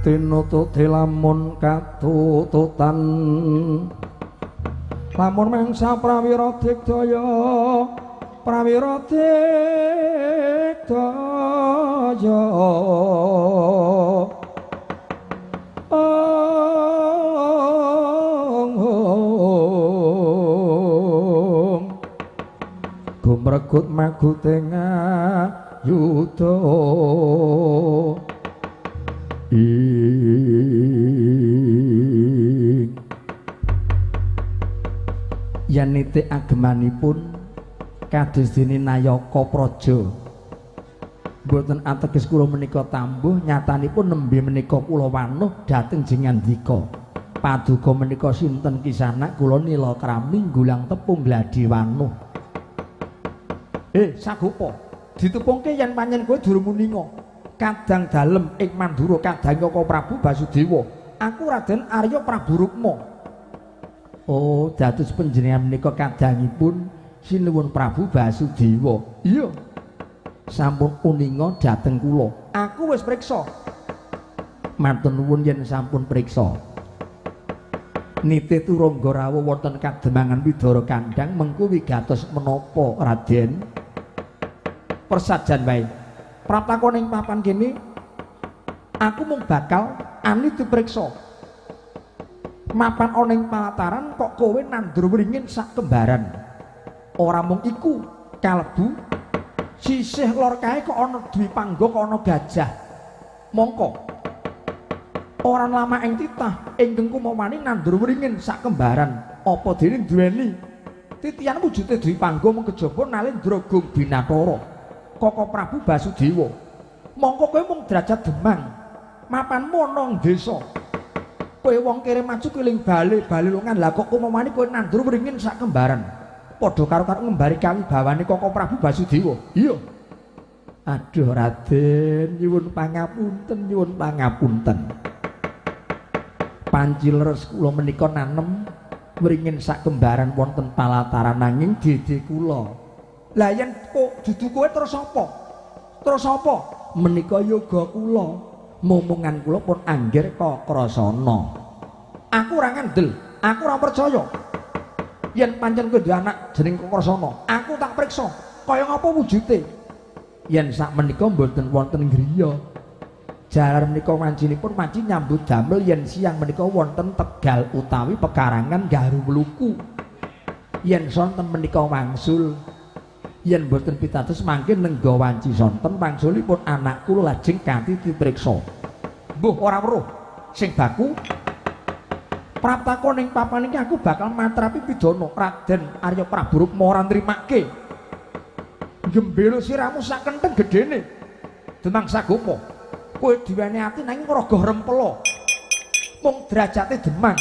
Tinututi lamun katututan lamun mangsa prawira digdaya prawira digdaya gumregut magute ngayuda ing yen nitik agemanipun kados dene Nayaka Praja mboten ateges kula menika tambuh nyatanipun nembe menika kula wanuh dhateng jengandika paduka menika sinten kisanak kula nila krami nggulang tepung gladi wanuh. Sagopa ditepungke yen pancen kowe durung muninga kadang dalem ing Mandura kadang Kaka Prabu Basudewa aku Raden Arya Prabu Rukma. Oh, dados panjenengan menika kadangipun sinuwun Prabu Basudewa. Iya, sampun uninga dhateng kula. Aku wis priksa. Matur nuwun yen sampun priksa. Nitih turangga rawuh wonten kademangan Widara Kandhang mengku wigatos menapa Raden? Persajan wae. Pratakon ing papan kene aku mung bakal ani dipriksa. Mapan ana ing palataran kok kowe nandur wringin sak kembaran. Ora mung iku, kalebu sisih lor kae kok ana dwipangga kok ana gajah. Mongko ora lama ing titah ingkang kumawani nandur wringin sak kembaran. Apa dene duweni titian wujude dwipangga mung kejaba Nalendra Gung Binathara Kaka Prabu Basudewa. Mongko kowe mung derajat Demang. Mapanmu ana ing desa. Kowe wong kere maju keling bale-bale lungan. Lah kok kumawani kowe nandur wringin sak kembaran. Padha karo karo ngembari kawibawane Kaka Prabu Basudewa. Iya. Aduh Raden, nyuwun pangapunten, nyuwun pangapunten. Panci leres kula menika nanem wringin sak kembaran wonten palataran nanging dede kula. Lah yen kok dudu kowe terus apa? Terus apa? Menika yoga kula, momongan kula pun angger kakrasana. Aku ora ngandel, aku ora percaya. Yen pancen kowe duwe anak jeneng Kakrasana, aku tak priksa kaya ngapa wujude. Yen sak menika mboten wonten griya. Jalar menika wancinipun wanci nyambut damel yen siang menika wonten tegal utawi pekarangan garu mluku. Yen sonten menika wangsul. Yen mboten pitados mangke nengga wanci sonten wangsulipun anak kula lajeng kanthi dipriksa. Mbuh ora weruh sing baku praptakon ing papan iki aku bakal matrapi pidana Raden Arya Prabu Rukma ora nrimake. Gembelo siramu sak kentheng gedene. Demang Sagopa, kowe diweni ati nanging ngrogoh rempela. Mung derajate Demang,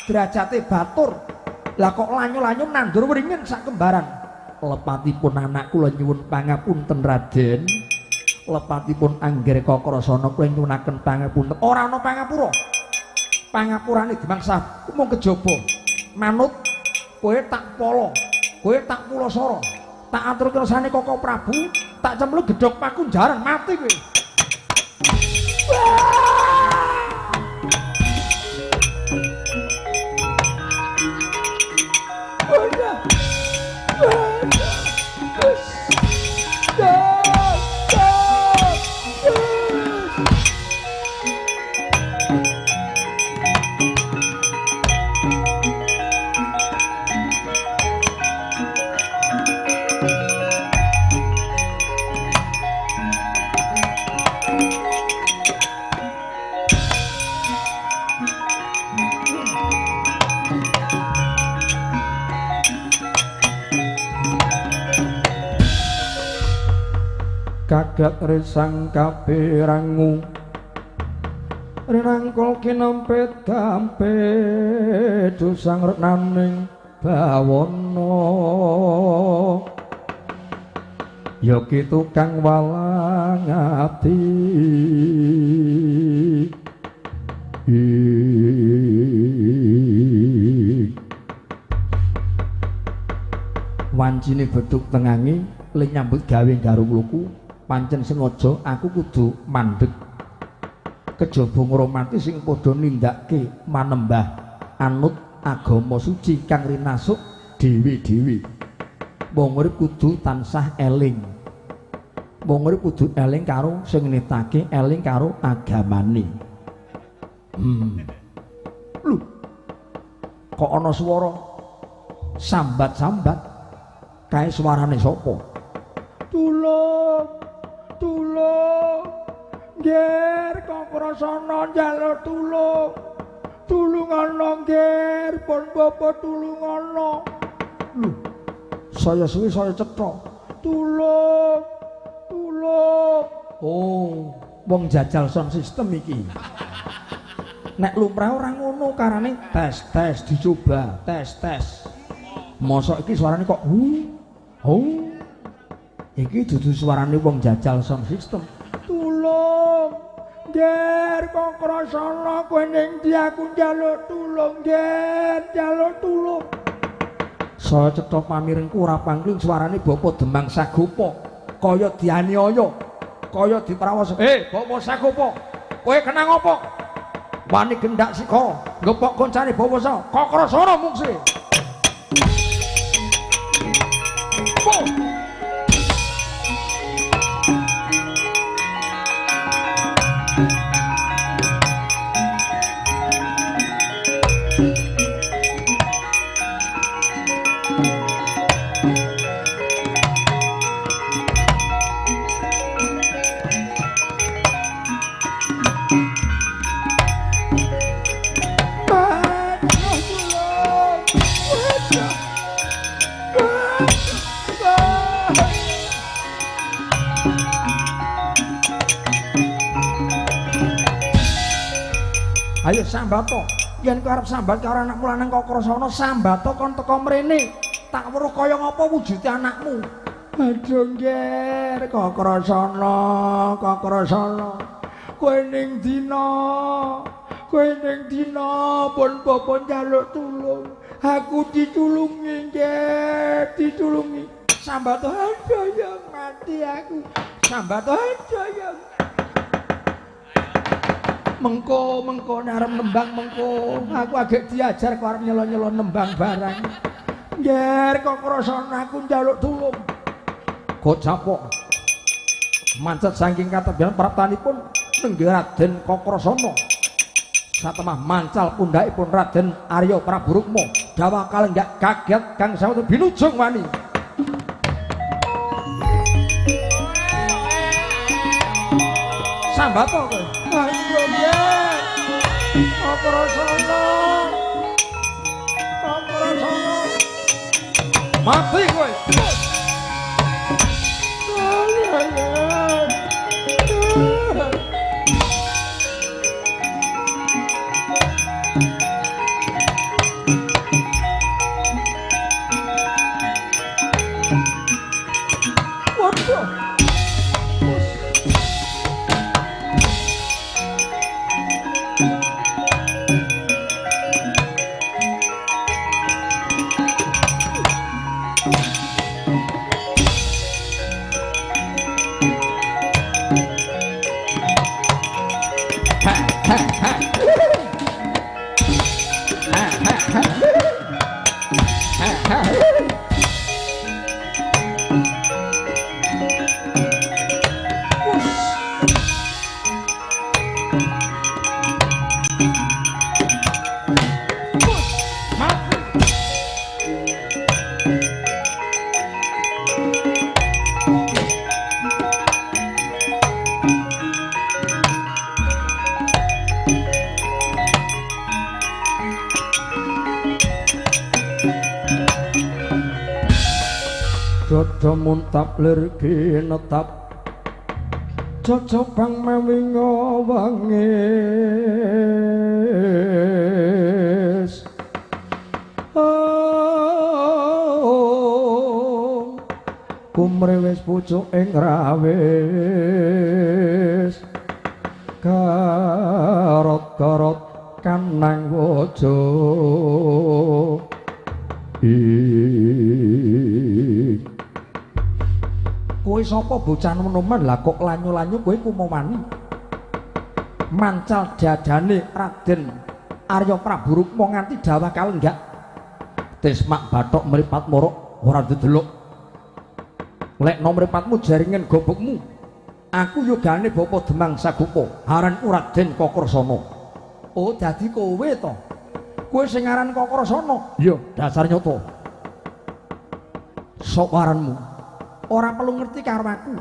derajate Batur. Lah kok lanyu-lanyu nandur wringin sak kembaran. Lepatipun anak kula nyuwun pangapunten Raden. Lepatipun angger Kakrasana kula nyuwunaken pangapunten. Ora ana pangapura. Pangapurane Demang Sah mung kejaba manut kowe tak pala, kowe tak pulasara, tak atur kersane Kaka Prabu, tak cemplung gedhog pakunjaran mati kowe. Kagat resang kapirangu rinangkul kinempit gampit dusang renaning bawana ya ki tukang walang ati wancine bedhug tengangi le nyambut gawe garu mluku pancen sengaja aku kudu mandeg. Kejaba ngromati sing padha nindakake manembah anut agama suci kang rinasuk dhewe-dhewe. Wong urip kudu tansah eling. Wong urip kudu eling karo sing nitake, eling karo agamane. Lho. Kok ana swara sambat-sambat kae suarane sapa? Tulung, tulung. Nger Kakrasana njaluk tulung. Tulungana nger, pun bapa tulungana. Lho, saya suwi saya cetha. Tulung, tulung. Oh, wong jajal sound system iki. Nek lumrah ora ngono karane tes tes dicoba, tes tes. Mosok iki suarane kok hu hu. Iki dudu suarane wong jajal sound system. Tulung, nger Kakrasana kowe ning ndi aku njaluk tulung, nger njaluk tulung. Saya cetha pamirengku ora pangling suarane Bapak Demang Sagopa kaya dianiaya, kaya diprawasa. Bapak Sagopa, kowe kena ngopo? Wani gendak sika, ngepok koncane Bapak Kakrasana mungsi. Ayo sambato, yen kowe arep sambat karo anakmu lanang Kakrasana, sambato kon teka mrene. Tak weruh kaya ngapa wujude anakmu. Aduh nger Kakrasana, Kakrasana. Kowe ning dina, kowe ning dina pun bapa njaluk tulung. Aku ditulungi nger, ditulungi. Sambato aduh ya mati aku. Sambato aduh ya. Mengko mengko arep nembang mengko aku agek diajar kok arep nyelo-nyelo nembang barang. Nger Kakrasana aku njaluk tulung. Gocapok mancet saking katebian praptanipun nenggih Raden Kakrasana. Satemah mancal pundhakipun Raden Arya Prabu Rukma dawah kalenggak kaget kang sawetara binujung wani. Sambato kowe. Ayo nger Kakrasana. Kakrasana. Mati kowe. Waduh. Dada muntap lir kinetap cocobang mawi ngawangis. Oh, kumrewes pucuk ing rawis karot-karot kanang waja. Kowe sapa bocah noman lah kok lanyu-lanyu kowe kumomani. Mancal dadane Raden Arya Prabu Rukma nganti dawah kalenggak. Tismak bathok mripat morok ora dedelok. Lekno mripatmu jaringan gobokmu. Aku yogane Bapa Demang Sagopa, aranku Raden Kakrasana. Oh, dadi kowe to. Kowe sing aran Kakrasana? Iya, dasar nyata. Sok waranmu. Ora perlu ngerti karo aku.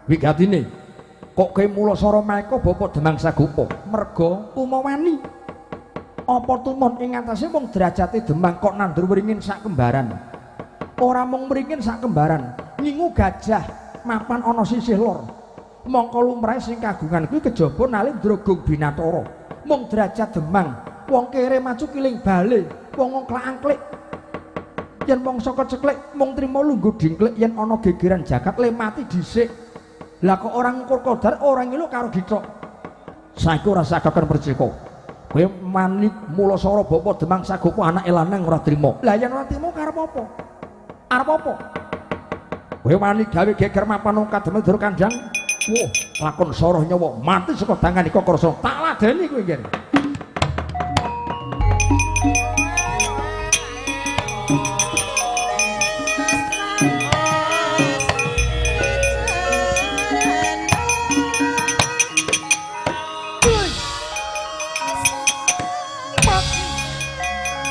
Wigatine kok kowe mulasara maeka Bapa Demang Sagopa? Merga umawani. Apa tumon ing atase wong derajate Demang kok nandur wringin sak kembaran? Ora mung wringin sak kembaran, ngingu gajah mapan ana sisih lor. Mongko lumrahe sing kagungan kuwi kejaba Nalendra Gung Binatara. Mung derajat Demang, wong kere maju kiling bale, wong ngklak-angklik. Yen mangsa keceklik mung trima lungguh dingklik, yen ana gegeran jagat le mati dhisik. Lah kok ora ngukur kodar, ora ngilu karo githok. Saiki ora sakaken percika. Kowe mani mulasara Bapa Demang Sagopa anake lanang ora trima. Lah yen ora trima karep apa? Arep apa? Kowe wani gawe geger mapan kademel dur kandhang. Wah, lakon soroh nyawa mati saka tangane Kakrasana. Tak ladeni kowe nggih.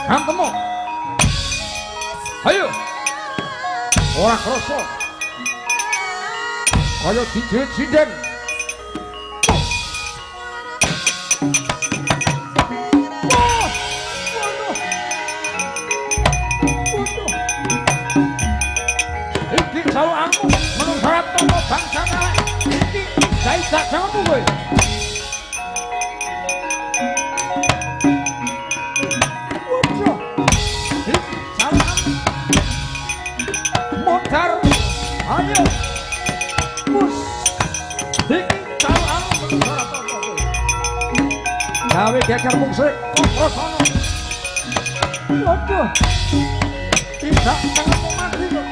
Kantemu. Ayo. Ora krasa. Kaya dijerit sinden. Iki jalukanmu menungsa tata bangsa elek. Iki jaidak janganmu kowe. Waduh. Iki jalukanmu. Modar. Ayo. Gawe geger mungsik Kakrasana. Waduh. Tidak ketemu mati kok.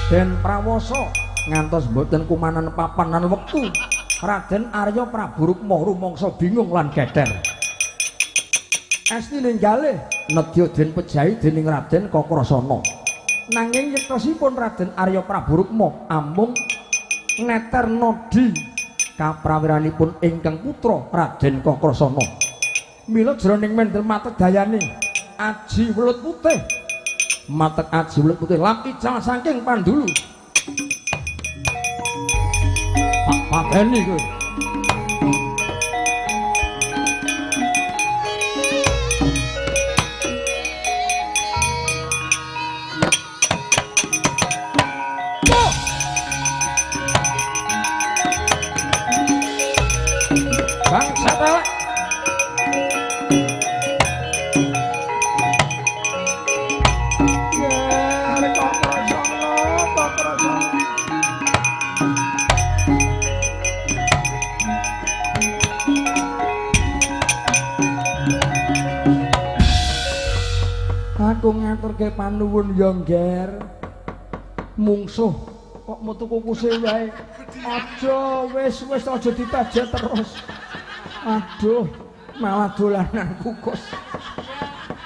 Den prawasa ngantos mboten kumanan papan lan wektu. Raden Arya Prabu Rukma rumangsa bingung lan geger. Esti ninggalih nedya den pejahi dening Raden Kakrasana. Nanging yektosipun Raden Arya Prabu Rukma amung neterno di kaprawiranipun ingkang putra Raden Kakrasana. Mila jroning mendel matek dayane aji welut putih. Matek aji welut putih lam ical saking pandulu. Pak pateni kowe. Bangsa telek. Yer Kakrasana, Kakrasana. Aku ngaturke panuwun ya, Ngger. Mungsuh kok metu kukuse wae. Aja wis wis aja dipajet terus. Aduh, malah dolanan kukus.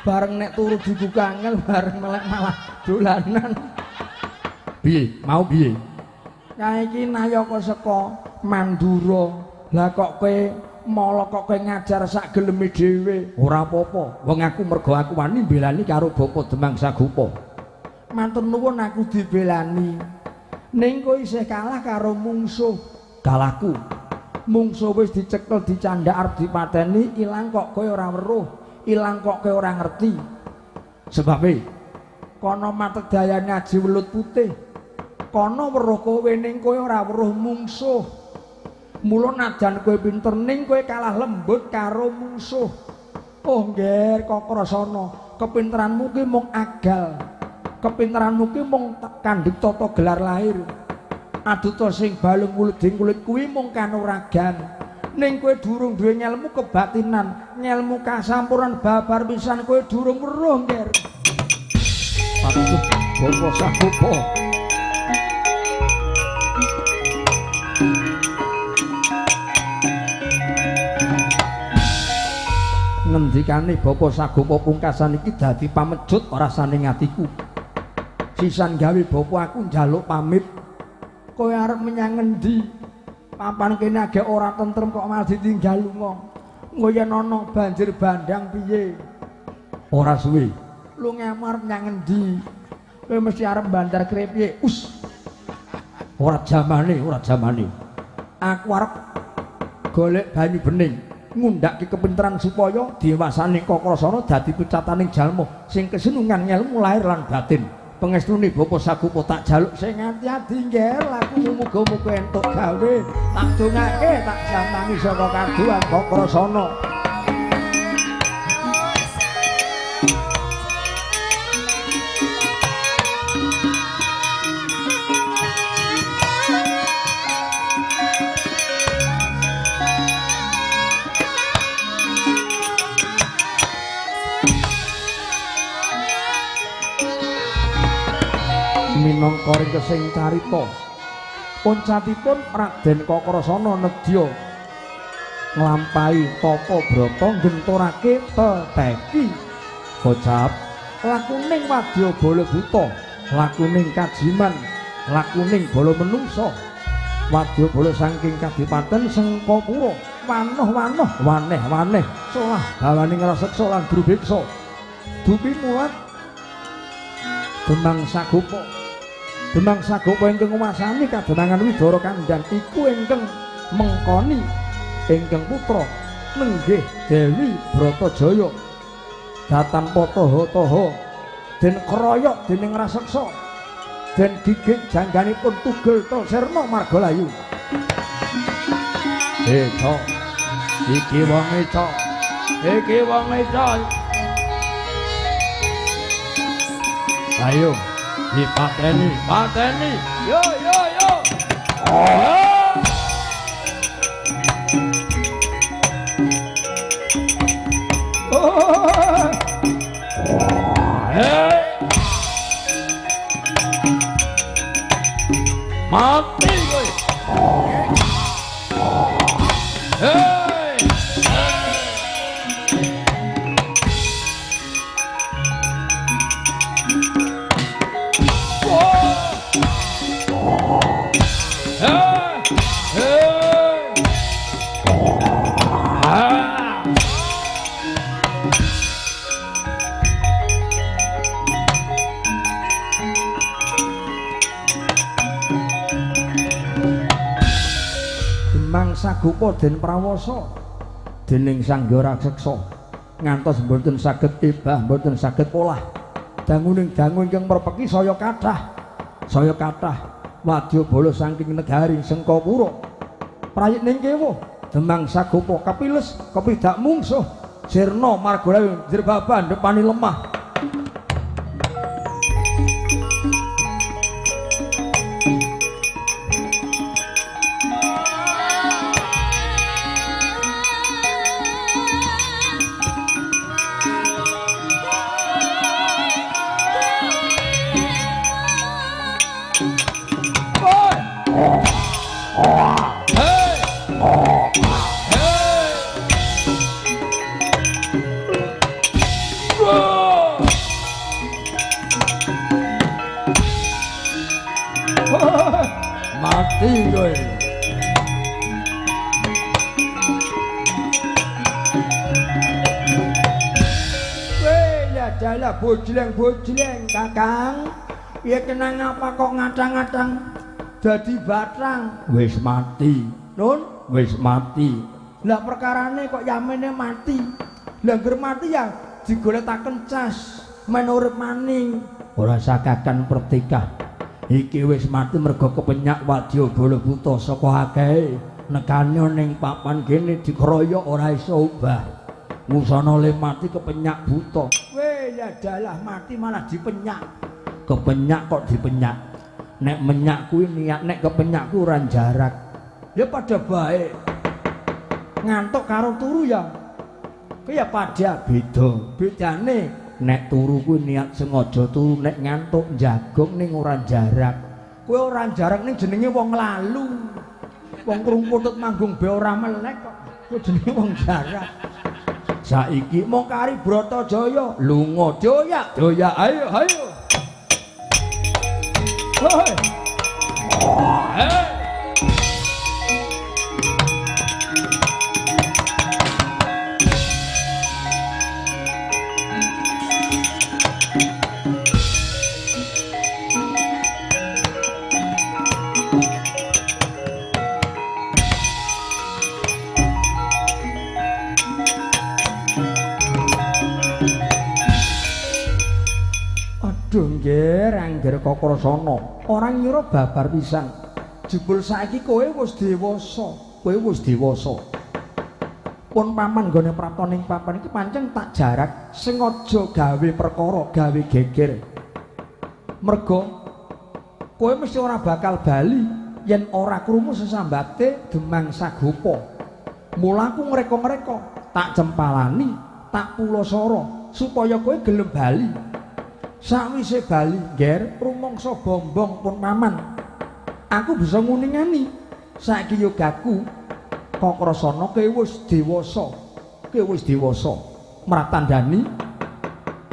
Bareng nek turu dibuka angel, bareng melek malah dolanan. Piye? Mau piye? Kae iki nayaka saka Mandura. Lah kok kowe mala kok kowe ngajar sak geleme dhewe? Ora apa-apa. Wong aku mergo aku wani mbelani karo Bapa Demang Sagopa. Matur nuwun aku dibelani. Ning kowe isih kalah karo mungsuh. Kalahku. Mungsuh wis dicekel dicandak arep dipateni, ilang kok kowe ora weruh, ilang kok kowe ora ngerti. Sebabe kono matek dayane aji welut putih. Kono weruh kowe ning kowe ora weruh mungsuh. Mula najan kowe pinter ning kowe kalah lembut karo mungsuh. Oh Ngger Kakrasana, kepinteranmu ki mung agal. Kepinteranmu ki mung kandhek tata gelar lahir. Aduta sing balung wuleding kulit kuwi mung kanuragan. Ning kowe durung duwe ngelmu kebatinan, ngelmu kasampuran babar pisan kowe durung weruh, Ngger. Patuh Bapa Sagopa. Ngendikane Bapak Sagopa pungkasan iki dadi pamejut rasane atiku. Sisan gawe bapa aku njaluk pamit. Kowe arep menyang ngendi? Papan kene agek ora tentrem kok malah ditinggal lunga. Engko yen ana banjir bandang piye? Ora suwe. Lungamu arep menyang ngendi? Kowe mesti arep bandar krepiye? Us. Ora jamane, ora jamane. Aku arep golek banyu bening, ngundhake kepinteran supaya dewasane Kakrasana dadi pecataning jalma sing kesenungan ngelmu lahir lan batin. Pengestune Bapak Sagopa tak jaluk sing ati-ati ngger laku muga-muga entuk gawe tak dongake tak sampangi saka kaduan Kakrasana. Minangka ringkesing carita puncatipun Raden Kakrasana nedya nglampahi tapa brata nggenturake teteki kocap lakuning wadya bala buta, lakuning kajiman, lakuning bala menungsa, wadya bala saking kadipaten Sengkapura, wanoh-wanoh waneh-waneh solah bawaning raseksa lan drubiksa dupi mulat Demang Sagopa. Demang Sagopa ingkang nguwasani kadenangan Widara Kandhang iku ingkang mengkoni ingkang putra nenggih Dewi Bratajaya datan toha-toha den kroyok dening raseksa den gigit jangganipun tugel tol sirna margalayu. Eca iki wong eca, iki wong eca. Ayo dipateni, pateni. Yo yo yo. Oh. Oh. Hey. Mati kowe. Hey. Sagopa den prawasa dening Sang Hyang Raseksa ngantos mboten saged tibah, mboten saged polah. Danguning dangu ingkang merpeki saya kathah, saya kathah wadya bala saking negari Sengkapura. Prayitning kewuh Demang Sagopa kapiles kepidak mungsuh sirna margalayu njrebaban depani lemah. Mati kowe. Weh, ya dalah bojleng-bojleng, Kakang. Piye kenang apa kok ngatang-ngatang dadi batang? Wis mati. Nun, wis mati. Lah perkarane kok yamene mati. Lah ngger mati ya digoletaken cas men urip maning. Ora sakakan pertikah. Iki wis mati mergo kepenyak wadya bala buta saka akehe nekane ning papan kene dikroyok ora iso obah. Wusana le mati kepenyak buta. Weh, ya dalah mati malah dipenyak. Kepenyak kok dipenyak. Nek menyak kuwi niat, nek kepenyak kuwi ora jarak. Ya padha bae. Ngantuk karo turu ya. Kuwi ya padha beda. Bedane nek turu kuwi niat sengaja turu, nek ngantuk jagung ning ora jarak. Kowe ora jarak ning jenenge wong lalu. Wong krungkutut manggung be ora melek kok. Kuwi jenenge wong jarak. Saiki mung kari Bratajaya lunga doyak doyak ayo ayo. Hei. Hei. Aduh nggih, angger Kakrasana ora ngira babar pisan. Jebul saiki kowe wis dewasa, kowe wis dewasa. Pun paman nggone prapta ning papan iki pancen tak jarak sengaja gawe perkara, gawe geger. Merga kowe mesti ora bakal bali yen ora krungu sesambate Demang Sagopa. Mula aku ngreka-ngreka, tak cempalani, tak pulasara supaya kowe gelem bali. Sakwise bali, ngger, rumangsa bombong pun paman. Aku bisa nguningani. Saiki yogaku Kakrasana kowe wis dewasa. Kowe wis dewasa. Mratandani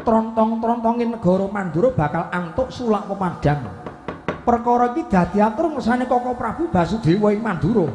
trontong-trontonge negara Mandura bakal antuk sulak pepadang. Perkara iki dadi atur ngersane Koko Prabu Basudewa ing Mandura.